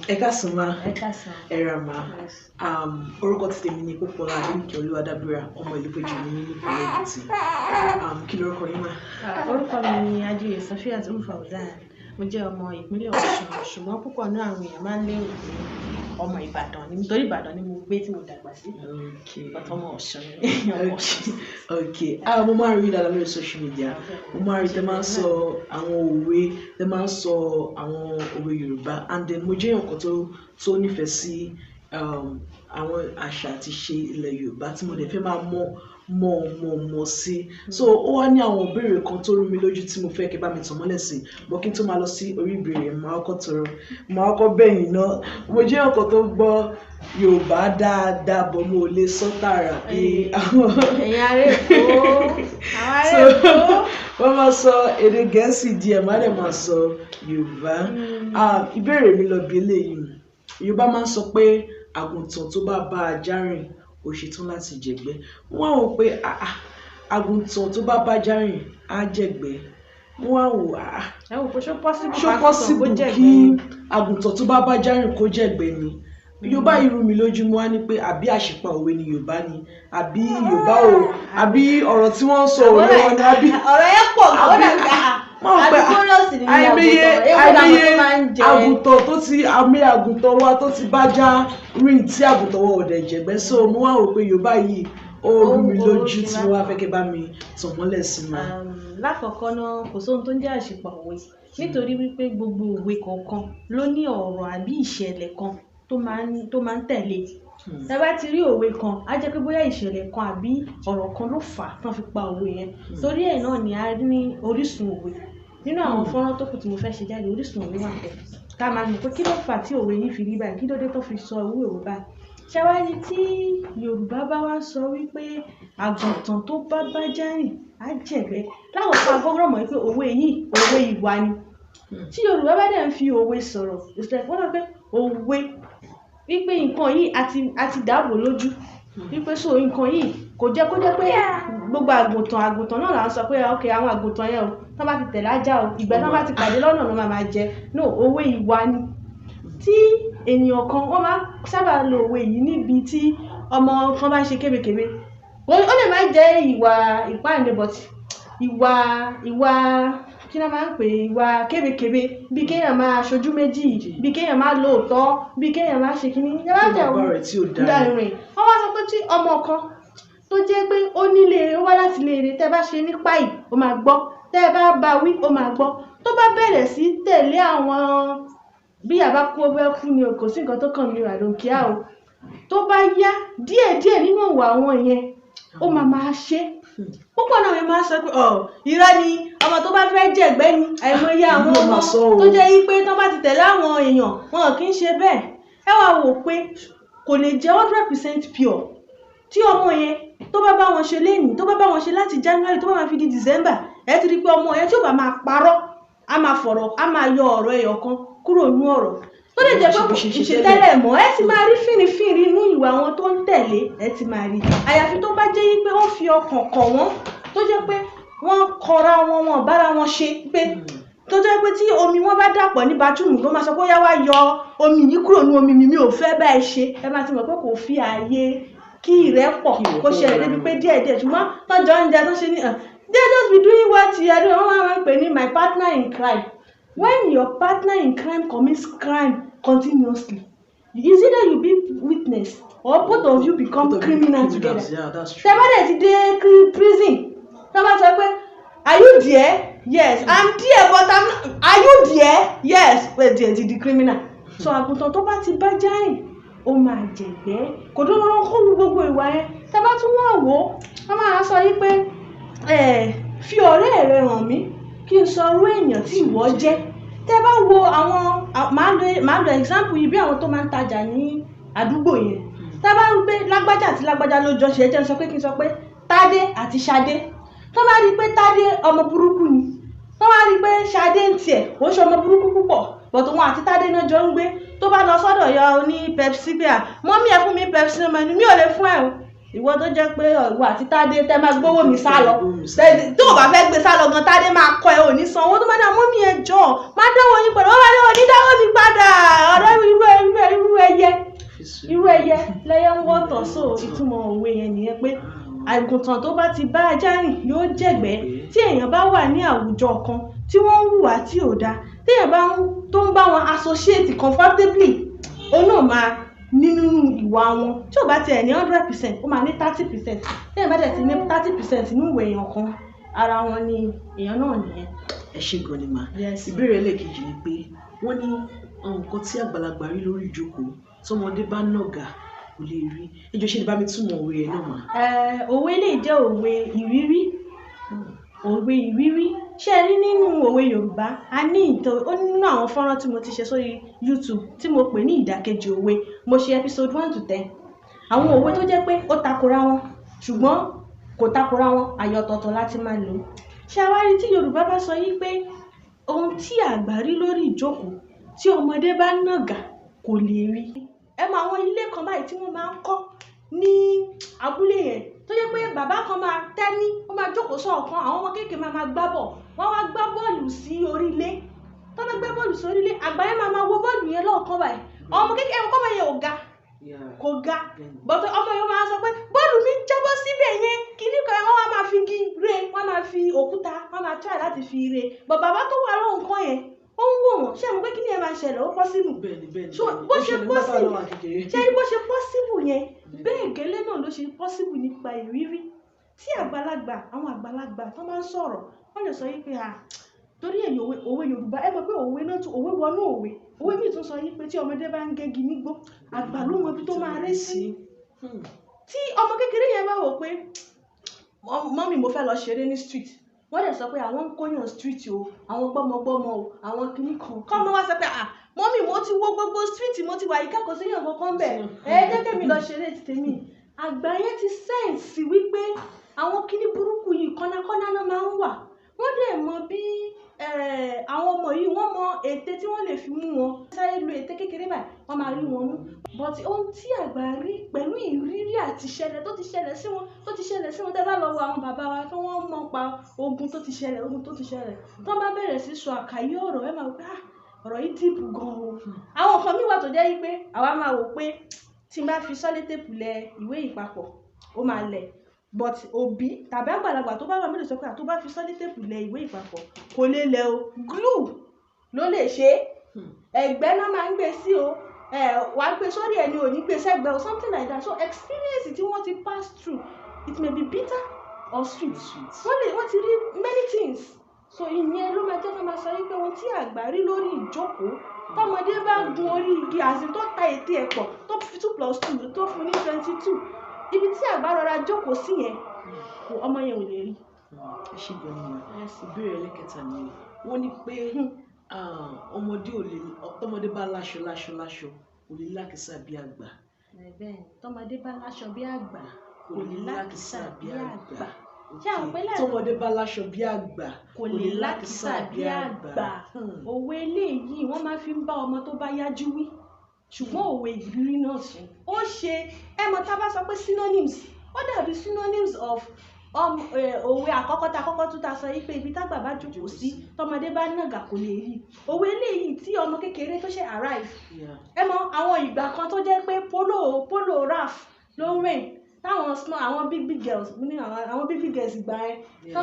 Ẹ káàsán ma. Ẹ káàsán. Ẹ ra ma. Yes. Orúkọ ti tèmi ni Pópóọlá Adéníkẹ́ Olúwadábírà, ọmọ Ìlúpéjú ní nípínlẹ̀ Èkìtì. Kí lorúkọ yín mà? Orúkọ mi ni Ajíyè Sofiat Umfauzan. Mo jẹ́ ọmọ ìpínlẹ̀ Ọ̀ṣun, ṣùgbọ́n púpọ̀ náà àwọn èèyàn máa ń lérò pé ọmọ Ìbàdàn ni, nítorí Ìbàdàn ni mo gbé tí mo dàgbà sí. But ọmọ Ọ̀ṣun ni, ọmọ Ọ̀ṣun. Okay. Ah, mo máa ń rí dáadáa lórí social media. Mo máa ń rí tẹ́ máa ń sọ àwọn òwe, tẹ́ máa ń sọ àwọn òwe Yorùbá, and then mo jẹ́ èèyàn kan tó nífẹ̀ẹ́ sí àwọn àṣà àti ìṣe ilẹ̀ Yorùbá tí mo dẹ̀ fẹ́ máa mọ̀ mọ̀ mọ̀ mọ̀ sí. So ó wá ní àwọn ìbéèrè kan tó rú mi lójú tí mo fẹ́ kí bá mi tàn mọ́lẹ̀ sí. But kí n tó máa lọ sí orí ìbéèrè yẹn, màá kọ́kọ́ tọrọ, màá kọ́kọ́ bẹ̀ yín ná. Mo jẹ́ èèyàn kan tó gbọ́ Yorùbá dáadáa, but mo ò lè sọ tààrà bí àwọn. Ẹ̀yin ará Èkó, àwọn ará So Èkó. wọ́n máa sọ èdè Gẹ̀ẹ́sì díẹ̀, má dẹ̀ máa sọ Yorùbá. Ah, ìbéèrè mi lọ bí eléyìí. Yorùbá máa ń sọ pé àgùntàn tó bá bá ajá rìn, ó ṣetán láti jẹ̀gbẹ́. Wọ́n á wò pé ah ah, àgùntàn tó bá bá ajá rìn á jẹ̀gbẹ́. Wọ́n á wò, ah ah, Ẹ wò pé ṣó possible ṣó kágùntàn kó possible jẹ̀gbẹ́ kí ni? àgùntàn tó bá bá ajá rìn kó jẹ̀gbẹ́ ni? Yorùbá yìí rú mi lójú. Mo wá ní pé àbí àṣìpa òwe ni Yorùbá ni, àbí Yorùbá ò, àbí ọ̀rọ̀ tí wọ́n ń sọ òwe wọn ni, àbí Ọ̀rọ̀ yẹn pọ̀ gan, ó dàbí wọ́n àbí pé kórọ̀sì ni àìmọye àgùntàn, ewu làwọn àìmọye tó máa ń jẹ. Àgùntàn tó ti, àmì àgùntàn wa tó ti bájá rìn tí àgùntàn wa ò dẹ̀ jẹ̀gbẹ́. So mo wá wò pé Yorùbá yìí ó rú mi Ó lójú ṣe tí mo wá fẹ́ kí bá mi tàn mọ́lẹ̀ sí ma. Lákọ̀ọ́kọ́ náà, kò sóhun tó ń jẹ́ àṣìpa òwe, nítorí wípé gbogbo òwe kọ̀ọ̀kan ló ní ọ̀rọ̀ àbí ìṣẹ̀lẹ̀ kan tó máa ń tẹ̀lé. Tẹ́ bá ti rí òwe kan, á jẹ́ pé bóyá ìṣẹ̀lẹ̀ kan àbí ọ̀rọ̀ kan ló fà á tán fi pa òwe yẹn. Torí ẹ̀ náà ni a ní orísun òwe. Nínú àwọn fọ́nrán tó kù tí mo fẹ́ ṣe jáde, orísun òwe wà níbẹ̀. Ká máa mọ̀ pé kí ló fà á tí òwe yìí fi rí báyìí, kí ló dé tó fi sọ irú òwe báyìí. Ṣé wá rí tí Yorùbá bá wá sọ wípé àgùntàn tó bá bájá rìn á jẹ̀gbẹ́? Lákọ̀ọ́kọ́, a gbọ́dọ̀ mọ̀ wípé òwe yìí, òwe ìwà ni. Tí Yorùbá bá dẹ̀ ń fi òwe sọ̀rọ̀, it's like wọ́n sọ pé òwe wípé nǹkan yìí a ti dàbò lójú. Wípé so nǹkan yìí kò jẹ́ kó jẹ́ pé gbogbo àgùntàn àgùntàn náà là ń sọ pé okay, àwọn àgùntàn yẹn o, tí wọ́n bá ti tẹ̀lé ajá o, ìgbẹ́ tí wọ́n bá ti pàdé lọ́nà ló máa máa jẹ. No, òwe ìwà ni. Tí ènìyàn kan, wọ́n máa ń sábà lo òwe yìí níbi tí ọmọ kan bá ń ṣe kébékébé. Ó lè má jẹ́ ìwà ìpáǹle, but ìwà kí ni wọ́n máa ń pè é? Ìwà kébékébé, bí kéèyàn máa ṣojú méjì, bí kéèyàn máa lóòótọ́, bí kéèyàn máa ṣe kíní. Ẹ má jẹ́ Bàbá rẹ̀ tí ò dáa. Rìn. Wọ́n wá sọ pé tí ọmọ kan tó jẹ́ pé ó nílé, ó wá láti ilé rere, tẹ́ bá ṣe ní páì, ó máa gbọ́. Tẹ́ bá bá wí, ó máa gbọ́. Tó bá bẹ̀rẹ̀ sí tẹ̀lé àwọn bí ìyá bá kú, ó bẹ́ kú ni o, kò sí nǹkan tó kàn mí o, I don't care o. Tó bá yá, díẹ̀díẹ̀ nínú ìwà àwọn yẹn, ó máa máa ṣe. Púpọ̀ náà mi máa ń sọ pé ọ̀ irọ́ ni, ọmọ tó bá fẹ́ jẹ̀gbẹ́ ni. Àìmọye àwọn Èmi náà ọmọ máa sọ o. tó jẹ́ wípé tó bá ti tẹ̀lé àwọn èèyàn, wọn kì í ṣe bẹ́ẹ̀. Ẹ wá wò pé kò lè jẹ́ 100% pure. Tí ọmọ yẹn tó bá bá wọn ṣe lénìí, tó bá bá wọn ṣe láti January, tó bá máa fi di December, ẹ ti rí pé ọmọ yẹn tí ò bá máa parọ́, á máa fọ̀rọ̀, á máa yọ ọ̀rọ̀ ẹyọ kan kúrò nínú ọ̀rọ̀. Tó lè jẹ́ pé Bó ṣe ṣe ìṣe tẹ́lẹ̀. Tẹ́lẹ̀ mọ́, ẹ ti máa rí fìrìfìrì inú ìwà wọn tó ń tẹ̀lé, ẹ ti máa rí. Àyàfi tó bá jẹ́ wípé ó fi ọkàn kọ̀ wọ́n, tó jẹ́ pé wọ́n kọra wọn, wọn bára wọn ṣe pé tó jẹ́ pé tí omi wọn bá dàpọ̀ ní bathroom, tó máa sọ pé ó yá, wá yọ omi yìí kúrò ní omi mi, mi ò fẹ́ bá ẹ ṣe. Ẹ máa ti mọ̀ pé kò fi ààyè kí ìrẹ́pọ̀ Kí ìrẹ́pọ̀ kó ṣẹlẹ̀ wà. Débi pé díẹ̀díẹ̀, ṣùgbọ́n tọ́jọ́ ń jẹ tó ṣe ní they just be doing what you are doing. Wọ́n máa ń pè ní my partner in crime. When your partner in crime commits crime continuously, is either you be witness or both of you become Both of you criminal criminals. together. Yeah, that's true. Tẹ́ bá dẹ̀ ti dé prison, tẹ́ bá sọ pé, "Are you there?" "Yes, I'm there, but I'm not." "Are you there?" "Yes." Pé díẹ̀ ti di criminal. So àgùntàn tó bá ti bá járìn, ó máa jẹ̀gbẹ́. Kò dúró kó wu gbogbo ìwà yẹn. Tẹ́ bá tún wà wò ó, wọ́n máa sọ yí pé fi ọ̀rẹ́ rẹ hàn mí kí n sọ irú èèyàn tí ìwọ jẹ́. Tẹ́ bá wo àwọn màá lo example yìí, bí àwọn tó máa ń tajà ní àdúgbò yẹn. Tẹ́ bá ń gbé lágbájá àti lágbájá ló jọ ṣe é jẹ́ ń sọ pé kí n sọ pé Tádé àti Ṣadé, tó bá rí i pé Tádé ọmọ burúkú ni, tó bá rí i pé Ṣadé ń tiẹ̀ ó ṣe ọmọ burúkú púpọ̀, but òun àti Tádé náà jọ ń gbé, tó bá lọ sọ́dọ̀ yọ oní Pepsi pé à mummy, ẹ fún mi Pepsi, ọmọ ẹni mi ò lè fún ẹ o. Ìwọ tó jẹ́ pé ìwọ àti Tádé tẹ́ máa gbówó mi sá lọ, tó o bá fẹ́ gbé sá lọ gan, Tádé máa kọ ẹ, ò ní san owó. Tó bá dá mummy, ẹ jọ máa dáwọ́ yín padà, wọ́n máa ní òní dáwọ́ mi padà. Ọ̀rẹ́ irú So ìtumọ̀ òwe yẹn nìyẹn pé àgùntàn tó bá ti bá ajá rìn yóò jẹ̀gbẹ́. Tí èèyàn bá wà ní àwùjọ kan tí wọ́n ń hùwà tí ò dáa, téèyàn bá tó ń bá wọn associate comfortably, òun náà máa nínú ìwà wọn. Tí ò bá tiẹ̀ ní 100%, ó máa ní 30%. Téèyàn bá dẹ̀ ti ní 30% nínú ìwà èèyàn kan, ara wọn ni èèyàn náà nìyẹn. Ẹ ṣé gan ni mà. Ìbéèrè ẹlẹ́ẹ̀kejì ni pé wọ́n ní nǹkan tí àgbàlagbà rí lórí ìjókòó, tọmọdé bá nàgà kò lè rí. Ẹ jọ̀ọ́, ṣé lè bá mi túmọ̀ òwe yẹn náà mà? Òwe lè jẹ́ òwe ìrírí. Òwe ìrírí, ṣé ẹ rí nínú òwe Yorùbá, a ní ìtàn ó nínú àwọn fọ́nrán tí mo ti ṣe sórí YouTube tí mo pè ní ìdàkejì òwe. Mo ṣe episode 1 to 10, àwọn òwe tó jẹ́ pé ó takora wọn ṣùgbọ́n kò takora wọn, àyè ọ̀tọ̀ọ̀tọ̀ láti máa lò. Ṣé a wá rí, tí Yorùbá bá sọ yí pé ohun tí àgbà rí lórí ìjókòó, tí ọmọdé bá nàgà kò lè rí. Ẹ mọ àwọn ilé kan báyìí tí wọ́n máa ń kọ́ ní abúlé yẹn, tó jẹ́ pé bàbá kan máa tẹ́ní, ó máa jókòó sọ̀kan, àwọn ọmọ kéékèèké máa máa gbá bọ̀, wọ́n wá gbá bọ́ọ̀lù sí orí ilé. Tó bá gbá bọ́ọ̀lù sí orí ilé, àgbà yẹn máa máa wo bọ́ọ̀lù yẹn lọ́ọ̀kan báyìí. Àwọn ọmọ kéékèèké, ẹ̀wọ̀n kọ́mọ yẹn ò ga, kò ga, but ọmọ yẹn máa sọ pé bọ́ọ̀lù mi jábọ́ síbẹ̀ yẹn, kíní kan. Wọ́n wá máa fi igi re, wọ́n máa fi òkúta, wọ́n máa try láti fi re, but bàbá tó wà lọ́hùn kan yẹn, ó ń wò wọ́n. Ṣé mo pé kíní yẹn máa ṣẹlẹ̀? Ó possible. Bẹ́ẹ̀ni, bẹ́ẹ̀ni. So bó ṣe possible, ṣé bó ṣe possible yẹn, bẹ́ẹ̀ gẹ́lẹ́ náà ló ṣe possible nípa ìrírí. Tí àgbàlagbà, àwọn àgbàlagbà tó máa ń sọ̀rọ̀, wọ́n lè sọ yí pé à torí èyí òwe, òwe Yorùbá, ẹ mọ̀ pé òwe náà tún òwe wọnú òwe. Òwe míì tún sọ yí pé tí ọmọdé bá ń gégi nígbó, àgbà ló mọ ibi tó máa ré sí. Tí ọmọ kékeré yẹn bá wò pé, "Mummy, mo fẹ́ lọ ṣeré ní street," wọ́n dẹ̀ sọ pé àwọn ń kóyàn street o, àwọn gbọ́mọgbọ́mọ o, àwọn kìíní kan, kọ́ ọmọ wá sọ pé, "Ah, mummy, mo ti wo gbogbo street, mo ti wà yíká, kò sí yàn kankan bẹ̀, ẹ jẹ́ kémi lọ ṣeré ti tèmi." Àgbà yẹn ti sense wípé àwọn kíní burúkú yìí, kọ́nàkọ́nà náà máa ń wà. Wọ́n dẹ̀ mọ bí àwọn ọmọ yìí, wọ́n mọ ète tí wọ́n lè fi mú wọn. Sáré lo ète kékeré báyìí, wọ́n máa rí wọn mú. But ohun tí àgbà rí pẹ̀lú ìrírí àti ìṣẹ̀lẹ̀ tó ti ṣẹlẹ̀ sí wọn, tó ti ṣẹlẹ̀ sí wọn, tẹ́ bá lọ wo àwọn bàbá wa tí wọ́n mọ̀ pa ogun tó ti ṣẹlẹ̀, ogun tó ti ṣẹlẹ̀, tí wọ́n bá bẹ̀rẹ̀ sí sọ àkàyé ọ̀rọ̀, ẹ máa wò pé, ah, ọ̀rọ̀ yìí deep gan o. Àwọn nǹkan míì wà tó jẹ́ wípé àwa máa wò pé tí n bá fi sellotape lẹ ìwé yìí papọ̀, ó máa lẹ̀, but òbí tàbí àgbàlagbà tó bá wà mí lè sọ pé tó bá fi sellotape lẹ ìwé yìí papọ̀, kò lè lẹ̀ o, glue ló lè ṣe é, ẹ̀gbẹ́ náà máa ń gbé sí o, ẹ wàá gbé sórí ẹni ò ní gbé sẹ́gbẹ́ o, something like that. So experience tí wọ́n ti pass through, it may be bitter or sweet, wọ́n lè, wọ́n ti rí many things. So ìyẹn ló máa jẹ́ kó máa sọ wípé ohun tí àgbà rí lórí ìjókòó, tọmọdé bá gun orí igi àti tó ta ètè ẹ̀ pọ̀, tó fi 2 + 2 tó fún ní 22, ibi tí àgbà rọra jókòó sí yẹn, kò, ọmọ yẹn ò lè rí. Ẹ ṣé gan ni mà. Ìbéèrè ẹlẹ́kẹta ni wọ́n ní pé ọmọdé ò lè, tọmọdé bá láṣọ láṣọ láṣọ, kò lè lákìsà bí àgbà. Bẹ́ẹ̀, tọmọdé bá láṣọ bí àgbà, kò lè lákìsà bí àgbà. Ṣé àwọn pé láti Tọmọdé bá láṣọ bí àgbà, kò lè lákìsà bí àgbà. Òwe eléyìí, wọ́n máa fi ń bá ọmọ tó bá yájú wí, ṣùgbọ́n òwe ìrírí náà tún ó ṣe. Ẹ mọ̀, tá a bá sọ pé synonyms, ó dàbí synonyms of òwe àkọ́kọ́ tá a kọ́kọ́ tún ta sọ yìí pé ibi tágbà bá jókòó sí, tọmọdé bá nàgà kò lè rí. Òwe eléyìí, tí ọmọ kékeré tó ṣe arrive, ẹ mọ̀ àwọn ìgbà kan tó jẹ́ pé polo Ralph ló ń rìn, táwọn small, àwọn big big girls ní, àwọn big big girls ìgbà yẹn tó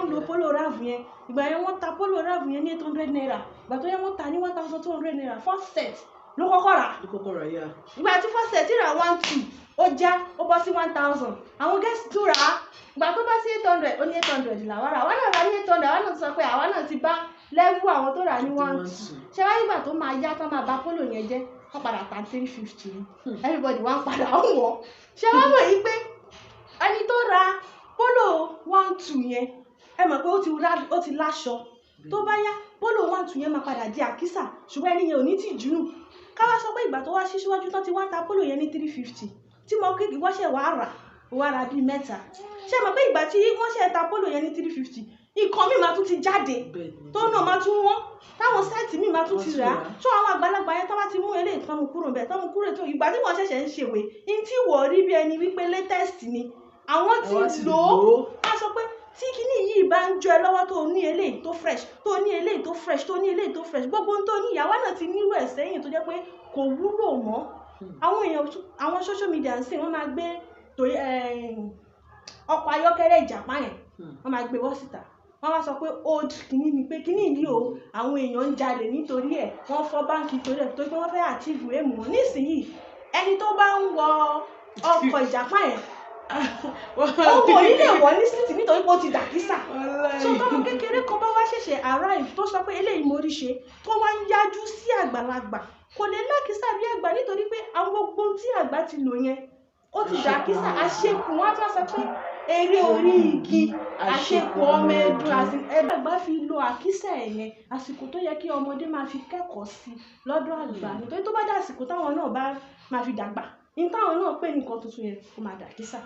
ń lo polo Ralph yẹn. Ìgbà yẹn, wọ́n ta polo Ralph yẹn ní ₦800. Ìgbà tó yẹ, wọ́n ta ní ₦1,200. First set ló kọ́kọ́ rà. Ló kọ́kọ́ rà yá. Ìgbà tí first set rà 1,200, ó já, ó bọ́ sí 1,000. Àwọn girls tún rà á. Ìgbà tó bá sí 800, ó ní 800 làwọn rà. Àwa náà rà ní 800. Àwa náà ti sọ pé àwa náà ti bá level àwọn tó rà ní 1,200. Ṣé wáyé, ìgbà tó máa yá tán, máa bà polo yẹn jẹ́, wọ́n padà ta 350. Everybody wá ń padà ń wọ̀. Ṣé wọ́n mọ̀ yí pé ẹni tó ra polo 1,200 yẹn, ẹ mọ̀ pé ó ti láṣọ, tó bá yá, polo 1,200 yẹn máa padà di àkísà, ṣùgbọ́n ẹni yẹn ò ní tìjú nù. Ká wá sọ pé ìgbà tó wá sí síwájú tán ti wá ta polo yẹn ní 350, tí mo kí wọ́n ṣẹ̀ wá rà, wá ra bíi mẹ́ta. Ṣé mọ̀ pé ìgbà tí wọ́n ṣẹ̀ ta polo yẹn ní 350, nǹkan míì máa tún ti jáde tó náà máa tún wọ́n, táwọn set míì máa tún ti rà á. Tó àwọn àgbàlagbà yẹn, tó bá ti mú eléyìí tán, mú kúrò bẹ́ẹ̀, tó mú kúrò, tó ìgbà tí wọ́n ṣẹ̀ṣẹ̀ ń ṣèwé ní tí wọ́n rí bí ẹni wípé latest ni, àwọn ti lò ó. Á sọ pé tí kinní yìí bá ń jọ ẹ lọ́wọ́, tó ní eléyìí tó fresh, tó ní eléyìí tó fresh, tó ní eléyìí tó fresh, gbogbo ohun tó ní, ìyàwó náà ti nírú ẹ̀ sẹ́yìn tó jẹ́ pé kò wúlò mọ́. Àwọn èèyàn, àwọn social media ń sìn, wọ́n máa gbé torí ọkọ̀ ayọ́kẹ́lẹ́ ìjàpá yẹn, wọ́n máa gbé wọ́ síta, wọ́n wá sọ pé old kìíní ni, pé kìíní yìí o, àwọn èèyàn ń jalè nítorí ẹ̀, wọ́n fọ́ báǹkì torí ẹ̀, torí pé wọ́n fẹ́ achieve aim wọn. Nísìnyìí, ẹni tó bá ń wọ ọkọ̀ ìjàpá yẹn, òun ò ní lè wọ̀ ní street nítorí pé ó ti dàkísà. So tọmọ kékeré kan bá wá ṣẹ̀ṣẹ̀ arrive, tó sọ pé eléyìí mo rí ṣe, tó wá ń yájú sí àgbàlagbà, kò lè lákìsà bí àgbà, nítorí pé àwọn gbogbo ohun tí àgbà ti lò yẹn, ó ti dàkísà, àṣekù. Wọn á tún sọ pé eré orí igi, àṣekù ọmọ ẹdun, àti ẹdun àgbà fi lo àkísà ẹ̀ yẹn. Àsìkò tó yẹ kí ọmọdé máa fi kẹ́kọ̀ọ́ sí lọ́dọ̀ àgbà, nítorí tó bá dé àsìkò táwọn náà bá máa fi dàgbà, ní táwọn náà pè ní nǹkan tuntun yẹn, ó máa dàkísà.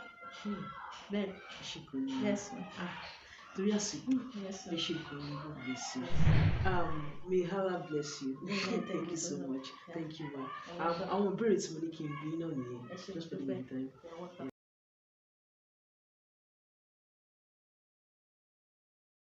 Bẹ́ẹ̀. Ẹ ṣé gan ni. Yes, ma'am. Ah, torí àsìkò. Yes, Ẹ ṣé gan ni. God bless you. May Allah bless you. Amen. Thank you so much. Yeah. Thank you, ma. You're welcome. Àwọn ìbéèrè tí mo ní kí n bí náà nìyẹn. Ẹ ṣé, Just for the dúpẹ́. meantime. You're welcome.